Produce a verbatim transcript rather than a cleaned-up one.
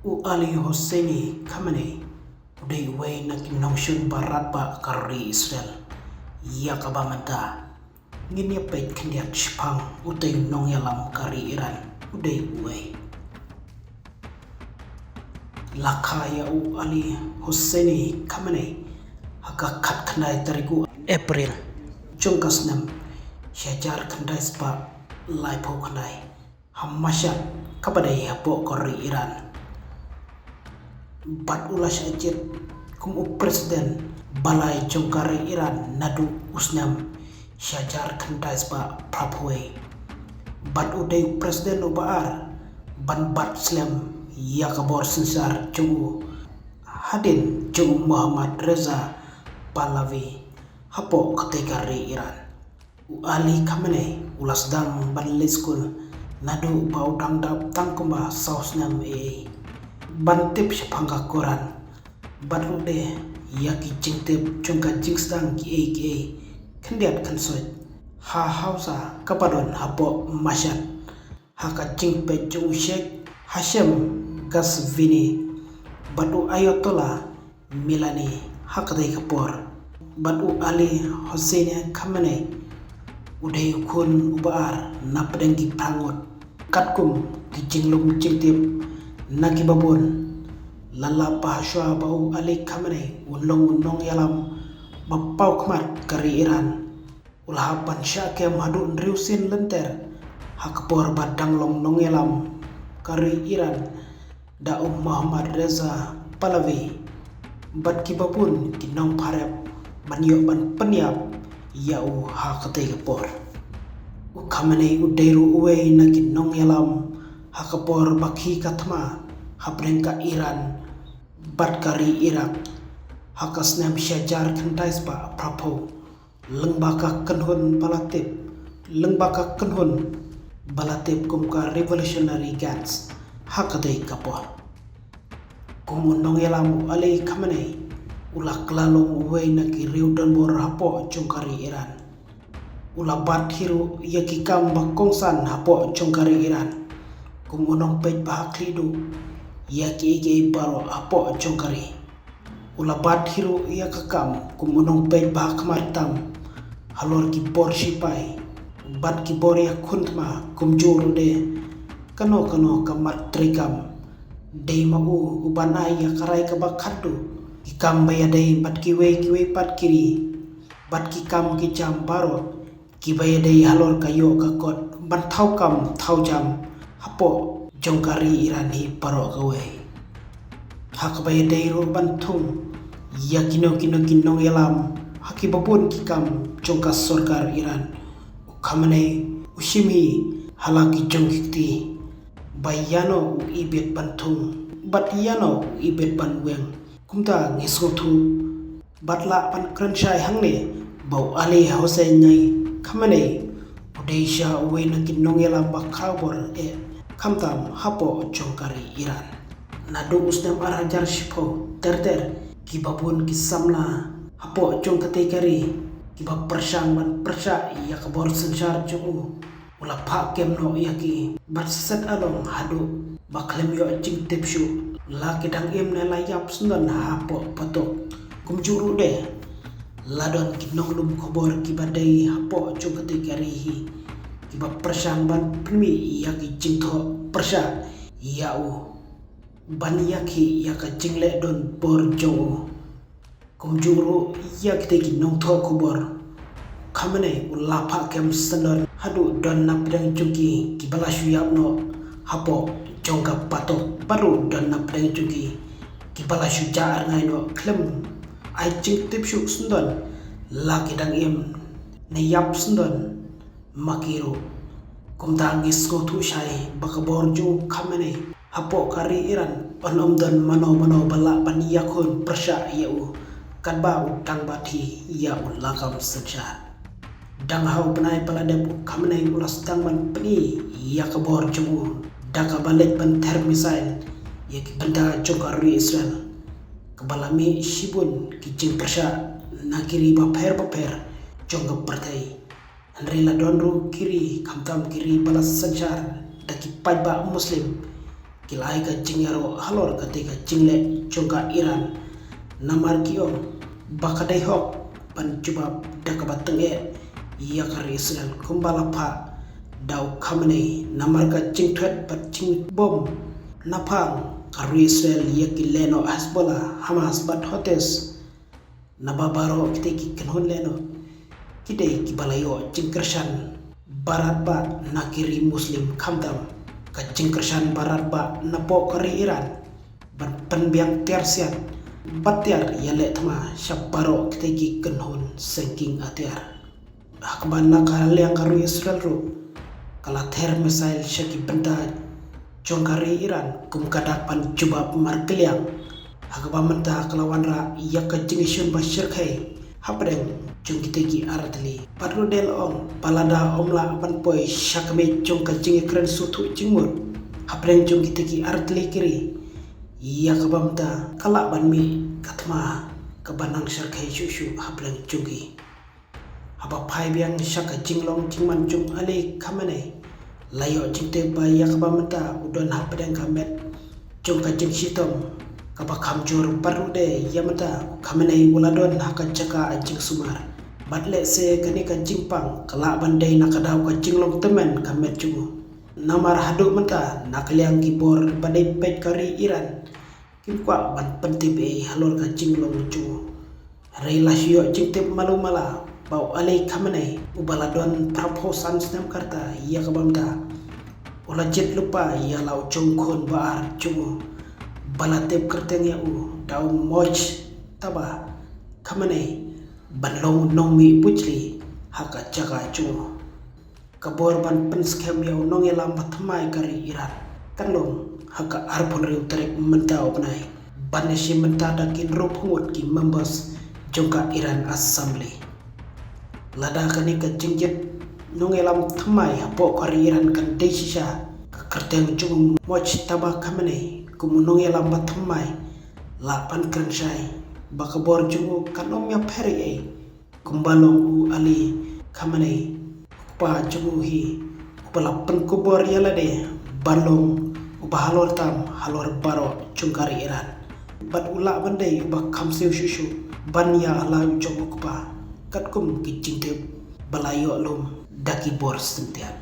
U Ali Husseini Khamenei u dei uwei na ki nongshun ba radbah ka ri Israel. Ïa kaba mynta ngin ïa peit khyndiat shaphang utei u nongïalam ka ri Iran u dei uwei. La kha ïa u Ali Husseini Khamenei ha ka khatkhyndai tarik u April jong ka snem shihajar khyndai spah laiphew khyndai ha Mashhad kaba dei hapoh ka ri Iran. Bad u la shah jied kum u president balai jong ka ri Iran naduh u snem shihajar khyndai spah phraphew. Bad u dei u president uba ar ban bat slem ïa ka bor synshar jong u hadien jong u Mohammad Reza Pahlavi hapoh katei ka ri Iran. U Ali Khamenei u la sdang ban leit skul naduh ba u dang dap tang kumba saw snem ei ei. Ban tip shaphang ka Quran bad ruh de ïa ki jingtip jong ka jingsdang kiei kiei khyndiat khynsoit ha hausa kaba don hapoh Mashhad ha ka jingpeit jong u Sheikh Hashem Ghazvini bad u Ayatollah Milani ha katei ka por. Bad u Ali Husseini Khamenei u dei u khun uba ar na pdeng ki phra ngut. Katkum ki jinglum jingtip na kiba bun, la lap ba hashwa ba u Ali Khamenei un long u nongïalam ba paw khmat ka ri Iran, u la hap ban shah kem haduh hynriew sien lynter ha ka por ba dang long nongïalam ka ri Iran da u Mohammad Reza Pahlavi bad kiba bun ki nongpharep ban ïoh ban pynïap ïa u ha katei ka por. U Khamenei u dei ruh uwei na ki nongïalam ha ka por ba khih ka thma hapdeng ka Iran bad ka ri Iraq ha ka snem shihajar khyndai spah phraphew. Lyngba ka kynhun ba la tip, lyngba ka kynhun ba la tip kum ka Revolutionary Guards ha katei ka por. Kum u nongïalam u Ali Khamenei u la kylla long uwei na ki riew donbor hapoh jong ka ri Iran. U la bat hi ruh ïa ki kam ba kongsan hapoh jong ka ri Iran kum u nongpeit ba ha khlieh duh ïa kiei kiei baroh hapoh jong ka ri. U la bat hi ruh ïa ka kam kum u nongpeit ba ha khmat tam halor ki bor shipai bad ki bor ïakhun thma, kumjuh ruh de kano kano ka mat treikam. Dei ma u uban ai ïa ka rai kaba khatduh, ki kam ba ïadei bad kiwei kiwei pat ki ri bad ki kam ki jam baroh kiba ïadei halor ka ïoh ka kot ban thaw kam thaw jam hapoh jong ka ri Iran hi baroh kawei. Ha kaba ïadei ruh ban thung ïa kino kino ki nongïalam ha kiba bun ki kam jong ka sorkar Iran, u Khamenei u shim hi ha la ki jong ki kti ba ïano u ibit ban thung bad ïano u ibit ban weng. Kumta ngi sngewthuh bad lah ban kren shai hangne ba u Ali Husseini Khamenei u dei sha uwei na ki nongïalam ba khraw bor eh khamtam hapoh jong ka ri Iran. Naduh u snem ar hajar shiphew ter ter, kiba bun ki samla hapoh jong katei ka ri kiba pyrshang ban pyrshah ïa ka bor synshar jong u. U la phah kem noh ïa ki bad set along haduh ba khlem ïoh jingtip shuh, la ki dang im ne la ïap syndon hapoh patok. Kumjuh ruh de la don ki nonglum khubor kiba dei hapoh jong katei ka ri hi kiba pyrshang ban pynmih ïa ki jingthoh pyrshah ïa u ban ïakhih ïa ka jingleh donbor jong u. Kumjuh ruh ïa kitei ki nongthoh khubor, Khamenei u la phah kem syndon haduh don na pdeng jong ki kiba la shu ïap noh hapoh jong ka patok, bad ruh don na pdeng jong ki kiba la shu jah rngai noh khlem ai jingtip shuh syndon la ki dang im ne ïap syndon ma ki ruh. Kumta ngi sngewthuh shai ba ka bor jong u Khamenei hapoh ka ri Iran yn ym don mano mano ba lah ban ïakhun pyrshah ïa u katba u dang bat hi ïa u lakam synshar. Dang ha u bnai ba la dep u Khamenei u la sdang ban pyni ïa ka bor jong u da kaba leit ban ther missile ïa ki bynta jong ka ri Israel, kaba la mih shibun ki jingpyrshah na ki ri bapher bapher jong ka pyrthei. Hynrei la don ruh ki ri, khamtam ki ri ba la synshar da ki paidbah Muslim, ki la ai ka jingïaroh halor kata ka jingleh jong ka Iran. Namar ki ong ba ka dei hok ban jubab da kaba tyngeh ïa ka ri Israel kumba la phah da u Khamenei namar ka jingthwet bad jingbom naphang ka ri Israel ïa ki lehnoh Hezbollah, Hamas bad Houthis. Naba baroh kita ki kynhun lehnoh ki dei kiba la ïoh jingkyrshan barat ba na ki ri Muslim, khamtam ka jingkyrshan barat ba na poh ka ri Iran ban pynbiang tiar siat bad tiar ïaleh thma sha baroh kita ki kynhun sengking atiar. Ha kaba na ka liang ka ri Israel ruh ka la ther missile sha ki bynta jong ka ri Iran kum ka dak ban jubab markylliang. Ha kaba mynta ka la wanrah ïa ka jingïashun ba shyrkhei hapdeng jong kita ki artylli. Bad ruh dei la ong ba lada ym lah ban poi sha ka miej jong ka jingïakren sngewthuh jingmut hapdeng jong kita ki artylli ki ri, ïa kaba mynta ka lah ban mih ka thma kaba nang shyrkhei shuh shuh hapdeng jong ki. Haba phai biang sha ka jinglong jingman jong u Ali Khamenei, la ïoh jingtip ba ïa kaba mynta u don hapdeng ka met jong ka jingshitom kaba kham jur bad ruh dei ïa mynta u Khamenei u la don ha ka jaka jingsumar. Bad lehse kane ka jingpang ka lah ban dei na ka daw ka jinglong tymmen ka met jong u. Namar haduh mynta na ka liang ki bor ba dei peit ka ri Iran kim kwah ban pyntip ei halor ka jinglong jong u. Hynrei la shu ïoh jingtip malu mala ba u Ali Khamenei uba la don phra phew san snem ka rta ïa kaba mynta u la jied lypa ïa la u jong khun ba ar jong u ba la tip kyrteng ïa u da u Mojtaba Khamenei ban long u nongmihbujli ha ka jaka jong u. Ka bor ban pynskhem ïa u nongïalam ba thymmai ka ri Iran kan long ha ka arphew hynriew tarik mynta u bnai ban ïashim bynta da ki hynriewphew ngut ki members jong ka Iran Assembly. Lada kane ka jingjied nongïalam thymmai hapoh ka ri Iran kan dei shisha, ka kyrteng jong u Mojtaba Khamenei kum u nongïalam ba thymmai lah ban kren shai ba ka bor jong u kan ym ïapher ei ei kumba long u Ali Khamenei, u kpa jong u hi uba la pynkupbor ïa lade ban long uba halor tam halor baroh jong ka ri Iran. Bad u lah ban dei uba kham siew shuh shuh ban ïa la u jong u kpa katkum ki jingtip ba la ïoh lum da ki bor syntiat.